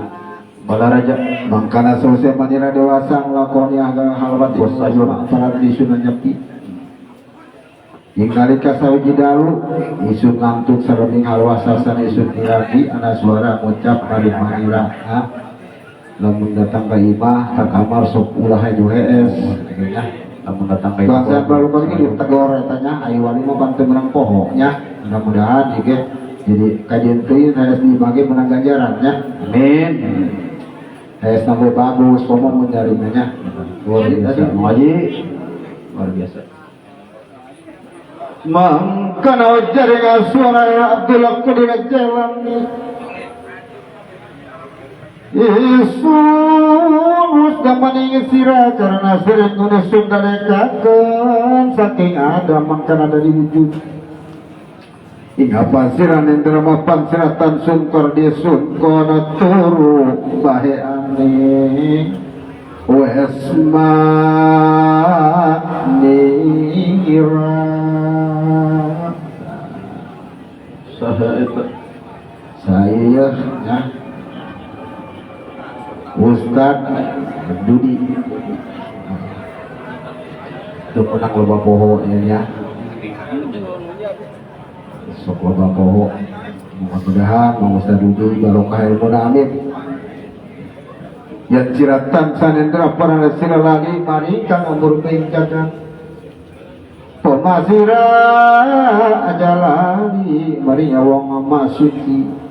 Balaraja. Mangkana selesai manira dewasa nglakoni agama halwat Bos sayur. paranti sunan nyepi. Ing nalika sawiji dalu isun ngantuk sareng halwasa sana isun miragi ana suara ngucap maring manira. Ha? Lamun datang ka imah ka kamar sok ulah hayu hees ya. Lamun datang ka Tuan saya baru kali ini ditegur tanya ayo wali mau bantu menang poho ya. Mudah-mudahan jika jadi kajian teuing saya dibagi menang ganjaran ya. Amin. Saya sampai bagus ngomong mencarinya. Luar biasa. Mang Oji luar biasa. Mangkana wajaringa suara Abdullah Qadir Jailani. Yesus dapat sira karena sering nunesung dalekaken saking ada mangkana dari wujud. Hingga pasiran yang drama pansiratan sungkor disun kono turu bahe ane wesma nira. Saha eta saya ya Ustad Dudi itu pernah loba poho ya sok loba poho mudah-mudahan mau Ustad Dudi barokah ilmu amin ya ciratan sanendra para sira lagi mari kang umur pingcakan pemasira aja lagi mari wong masuci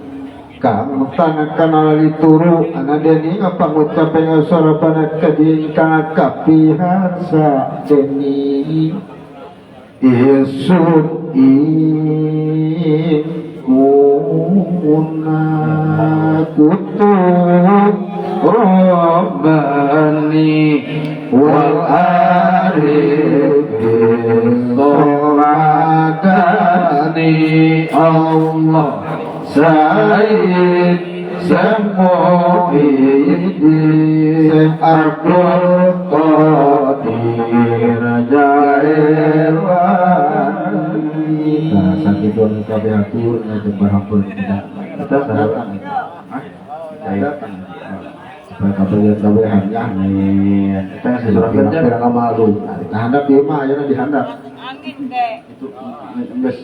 kang tanah kanal turu ana deni ngapangucap suara pana kadi kang kapiharsa deni isun ing kuna kutu Rabbani wal arif soladani Allah Sayyid Samuhidin Abdul Qadir Jailani. Nah, sakitu anu kabeh atur ngajeng barhampun kita datang. Supaya kabeh kabehan ya. Amin. Kita ngasih surat kerja. Pirang malu. Nah, handap ieu mah ayeuna dihandap. Itu geus.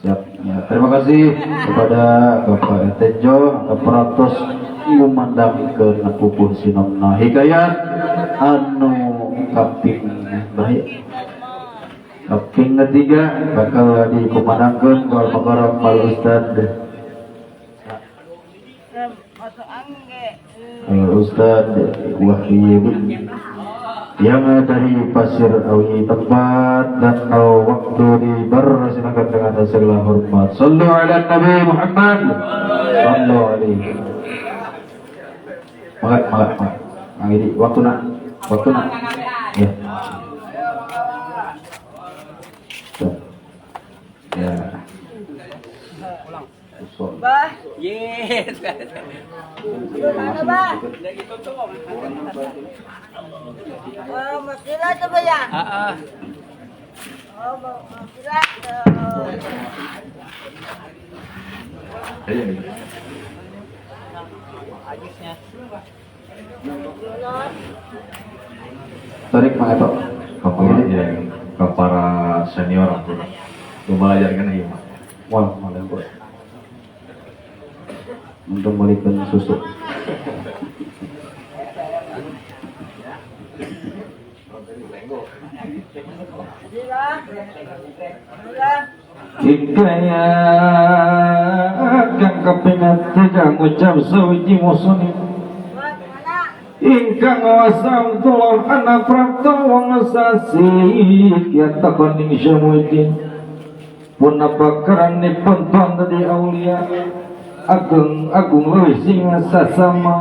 Siap. Ya, terima kasih kepada Bapak Tejo aparatus ngumandangkeun pupuh sinomna hikayat anu kaping baik. Kaping ketiga bakal dikumandangkeun ku Al-Mukarram Al Ustad Al Ustad Wahyudin yang dari Pasir Awi tempat dan waktu dipersilakan dengan segala hormat. Sallu ala Nabi Muhammad. Sallu alaihi. Maka, maka, maka. Mang Idi, waktu nak, waktu nak. Ya. Ya. Bah, yes. Mana bah? Oh, masila tu ba ya? Heeh. Oh, masila. Tarik Mang Eto. Kepala ya, ke para senior aku. Lu belajar kan iya, Pak. Wah, malah kok. Untuk balikan susu. Hikayat kang kapingat tiga ngucap sawiji musuni ingkang wasam tulung anak prapta wong sasi ya takon ing syamuddin Punapa keranipun tuan dadi aulia agung agung leuwih sing sasama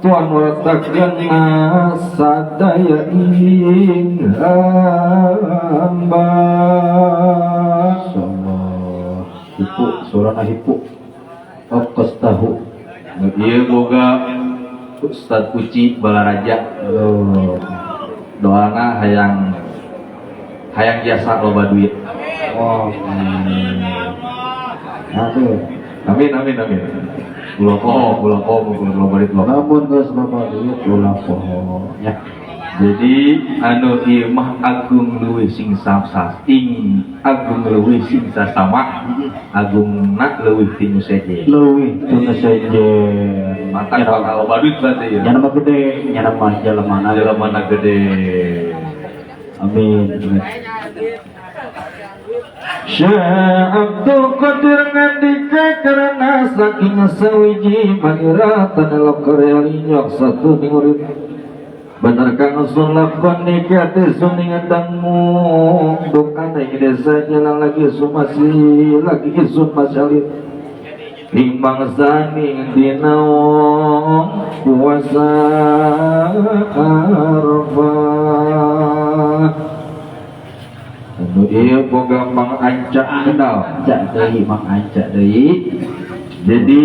tuan wartakeun sadaya ing hamba. Insyaallah hipu surana hipu okos tahu. Ieu boga Ustad Uci Balaraja. Oh. Doana hayang hayang jasa loba duit. Oh. Amin. Amin amin amin. Ulah poho, ulah poho, ulah duit loba. Lamun geus loba duit ulah poho ya. Jadi anu ieu mah agung leuwih sing sasas ing agung leuwih sing sasama agungna leuwih ti nu sejen. Leuwih ti nu sejen. Mata bakal loba duit berarti ya. Nyana mah gede, nyana mah jelemana. Jelemana gede. Amin. Syekh Abdul Qadir ngandika karena saking sawiji manira tanelok karya satu ning urip bener kang sun lakon nikate sun ingatangmu dukan ing desa jalan lagi sumasi lagi isun masalit ing bangsani dina puasa Arafah. Anu ieu boga Mang Anca kenal Ancak deui Mang Anca deui. Jadi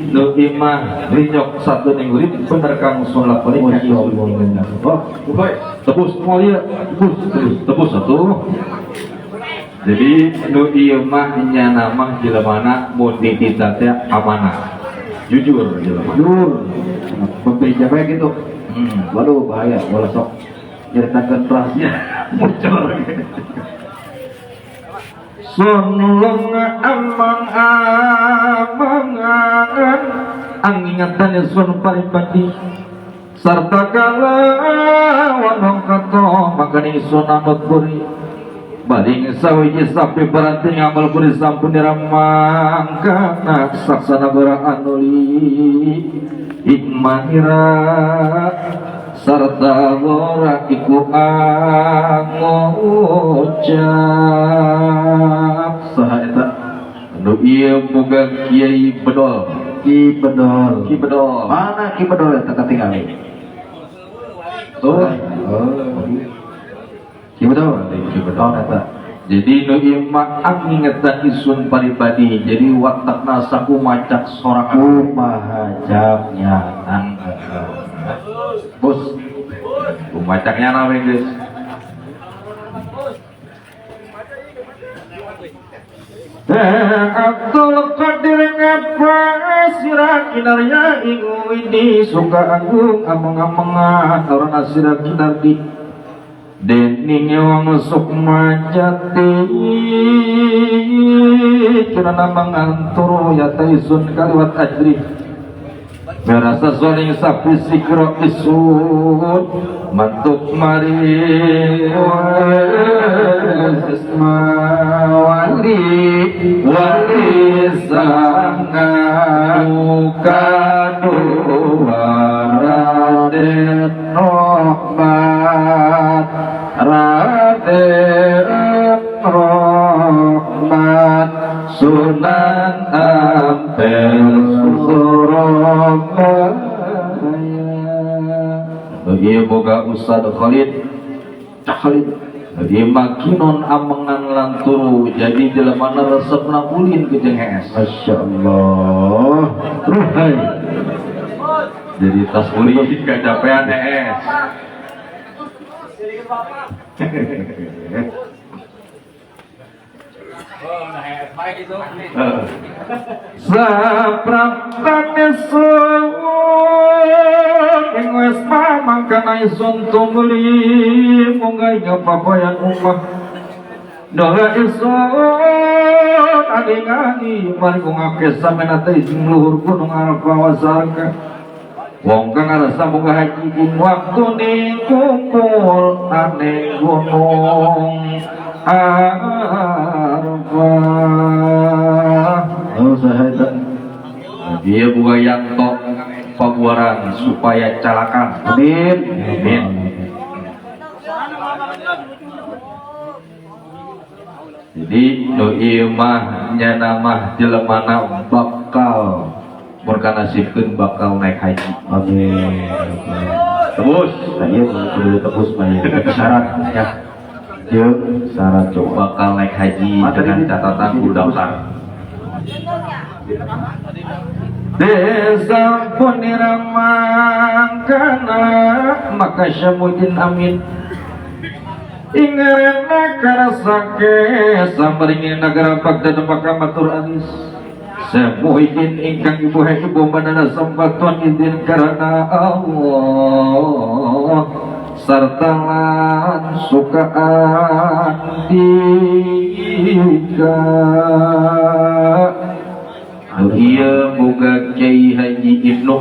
nu imah rinyok satu ning urip bener kang sun lakon Masya Allah. Oh, tebus moal ieu, tebus, tebus, tebus atuh. Jadi nu ieu mah nyana mah jelemana mun ditita teh amanah. Jujur jelema. Jujur. Pembeja bae gitu. Waduh bahaya, bola sok nyeritakeun rahasia bocor. Sunlung amang amangan angingatan sun paripati sarta kalawan wong kato makani sun anut buri baring sawiji sapi berarti ngamal buri sampun diramangkana saksana bara anuli hikmahira sarta ora iku angucap. Saha eta? Anu ieu boga Kiai Bedol. Ki Bedol. Ki Bedol. Mana Ki Bedol eta katingali? Oh. Oh. Ki Bedol. Ki Bedol eta. Jadi nu ieu mah angingetan isun paribadi. Jadi watakna sakumacak sorangan. Kumaha jamnya. Bos, kumacaknya nawe guys. Abdul Qadir ngapa sira kinarya iku ini suka agung ameng-amengan orang asira kinardi dening wong sukma jati kirana manganturu ya taisun kaliwat ajri merasa soling sapi sikro isun mantuk mari isma wali wali sanga kadua Raden Rahmat Raden Rahmat Sunan Ampel Surabaya. Ieu boga Ustad Khalid. Khalid. Ieu makinon amengan lan turu jadi jelemana resepna ulin ke jeung hees. Masyaallah. Ruhai. Jadi tas ulin kacapean hees. Sapraptane sun ing wis mangkana isun tumuli munggah ing papayan umah dola isun adi-adi mari ngake samenate ing luhur gunung Arafah wasarka wong kang arasa munggah haji ing waktune kumpul ane gunung Arafah. Oh, saha eta? Dia buka yanto pabuaran supaya calakan. Amin. Amin. Jadi nu ieu mah nyana mah jelemana bakal mun kanasibkeun bakal naik haji. Amin. Tebus. Nah, iya kudu tebus mah ya. Syarat ya. Jeung syarat coba. Bakal naik haji dengan catatan kudu daftar. Desa pun mangkana maka syamudin amin. Ingarena karasake samringin negara Baghdad maka matur anis. Semuhidin ingkang ibu hai ibu manana sambatuan izin karena Allah sarta lan suka andika. Ieu boga Kiai Haji Ibnu.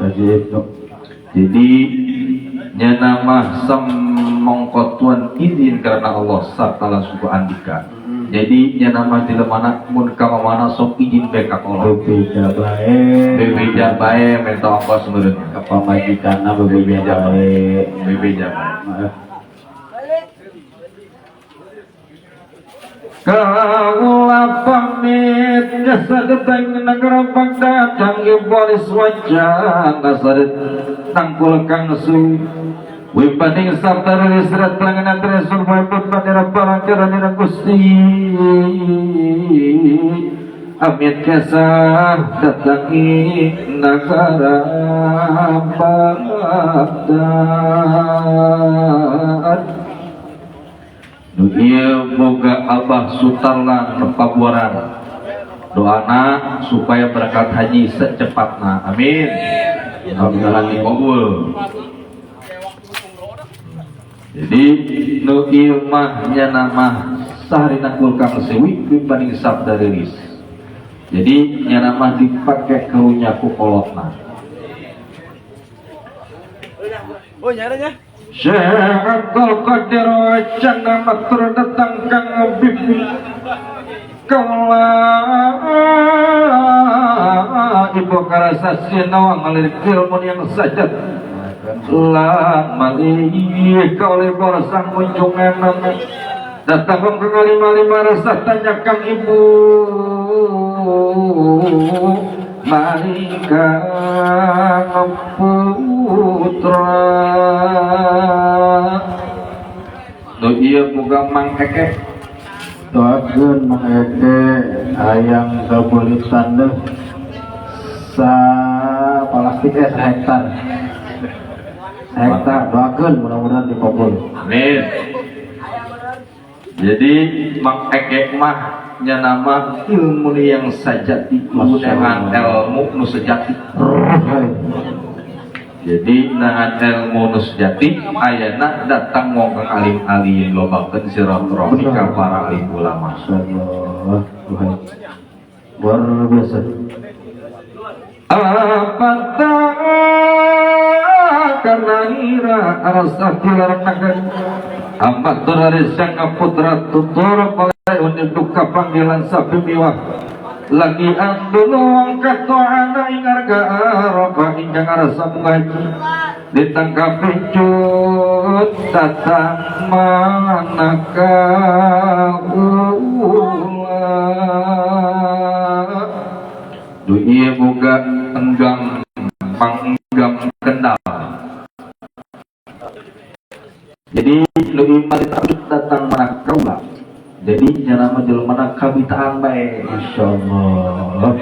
Haji Ibnu. Jadi nyana mah samongkotuan izin karena Allah sarta lan suka andika. Jadi nyana mah dilemana mun ka mana sok izin bae ka kolot. Bebeja bae. Bebeja bae menta ongkos meureun. Ka pamajikanna bebeja bae. Bebeja bae. Kaula pamit jasa datang negara Baghdad kang ibolis wajah nasarit tangkul kang su wipaning sabta rilis rat langan tresur pun bandera parangkara nira Gusti amit kesah datangi negara Baghdad. Nu ieu boga Abah Sutarlan Pabuaran. Doana supaya berangkat haji secepatna. Amin. Mudah-mudahan dikabul. Jadi nu ieu mah nyana mah sahrina kul kang sewi pipaning sabda rilis. Jadi nyana mah dipake karunya ku kolotna. Oh nyaranya. Syekh Abdul Qadir wacana matur datang kang bibi kaula ibu karasasi nawang ngalirik ilmu yang sajat lan malih kaule borsang munjungan datang ke lima-lima resah tanya kang ibu mari kang putra. Nu ieu boga Mang Eke. Doakeun Mang Eke hayang sabulit tandeuh sa plastik sehektar. Sehektar doakeun mudah-mudahan dikabul. Amin. Jadi Mang Eke mah nyana mah ilmu yang sajati, dengan ilmu nu sejati. Jadi nangan ilmu nu sejati ayana datang wong kang alim-alim lobakeun silaturahmi ka para alim ulama. Masyaallah, luar biasa. Apa karena ira arasa tilaranakan amat dari sang putra tutur oleh duka panggilan sapi miwah lagi andulung katoana ing arga Arafah ingkang arasa mungaji ditangkap cut datang manaka ulah du ieu boga enggang panggang kendal. Jadi nu ieu datang manaka ulah. Jadi nyana mah jelema kabitaan bae. Masyaallah.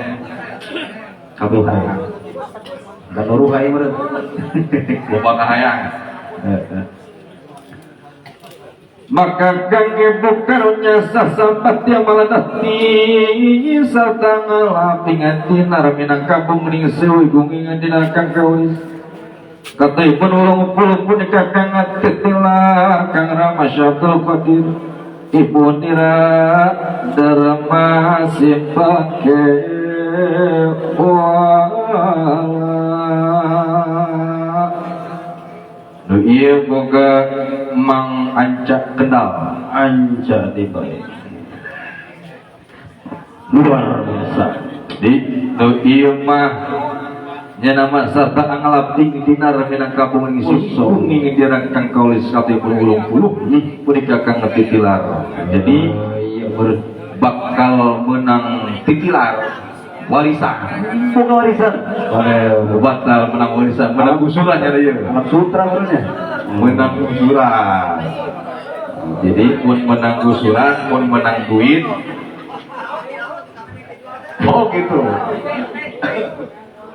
Kabitaan. Kan uruh aing meureun. Loba kahayang. Heeh. Maka kang ibu karunya sasambat yang maladati sarta ngalapingan dinar minangkabung ning sewi gungingan dinar kang kawis. Kata ibun ulung puluh punika kang atitilah kang Rama Syabdul Qadir. Ibu nira dharma simpake wala. Nu ieu boga Mang Anca Kendal. Anca dibae. Luar biasa. Di nu ieu mah nya nama sarta angalap ing dinar minangkabung ing sunging dirang kang kaulis katipun 80 punika kang titilar. Jadi meureun bakal menang titilar warisan. Bukan warisan. Bakal menang warisan, menang usulan ya ieu. Anak sutra barunya. Menang usulan. Jadi mun menang usulan, mun menang duit. Oh gitu.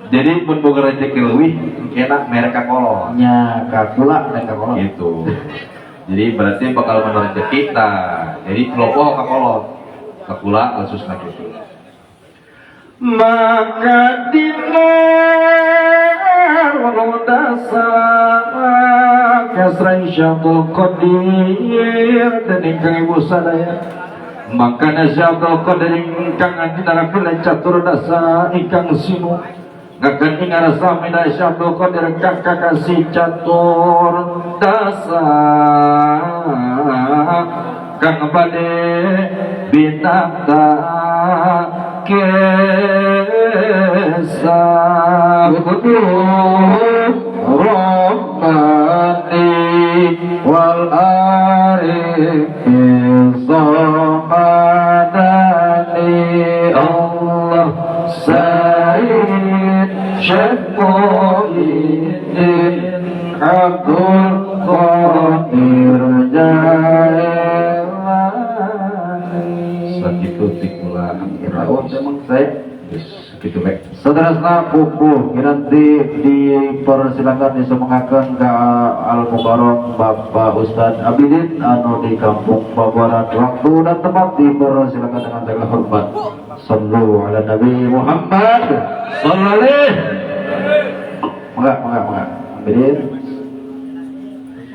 Jadi mun boga rezeki leuwih, enak merek kakolot. Nya kakula dan kakolot. Gitu. Jadi berarti bakal menang rezeki kita. Jadi kelompok kakolot. Kakula khususnya gitu. Maka dina dasa kasra Syaikhul Qadir dan ingkang ibu sadaya, maka Syaikhul Qadir ingkang dinara catur dasa ingkang sinu ngakan ing samina Syaikhul Qadir kakak kasih catur dasa kang bade binata kesa Rabbani wal arifin samadani Allah Sayyid Syekh Muhyiddin Abdul Qadir Jailani. Sakitu tikula. Oh, memang saya Geus kitu bae. Saudara pupuh nanti dipersilakan disemengakan ke Al Mukarram Bapak Ustadz Abidin anu di Kampung Babaran. Waktu dan tempat dipersilakan dengan segala hormat. Sallu ala Nabi Muhammad. Sallu alaihi. Mangga, mangga, mangga. Abidin.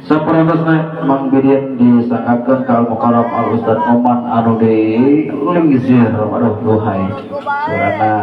Saperantosna Mang Bidin disanggakeun ka Al Mukarram Al Ustadz Oman anu di Lingsir. Aduh, duhai. Suarana.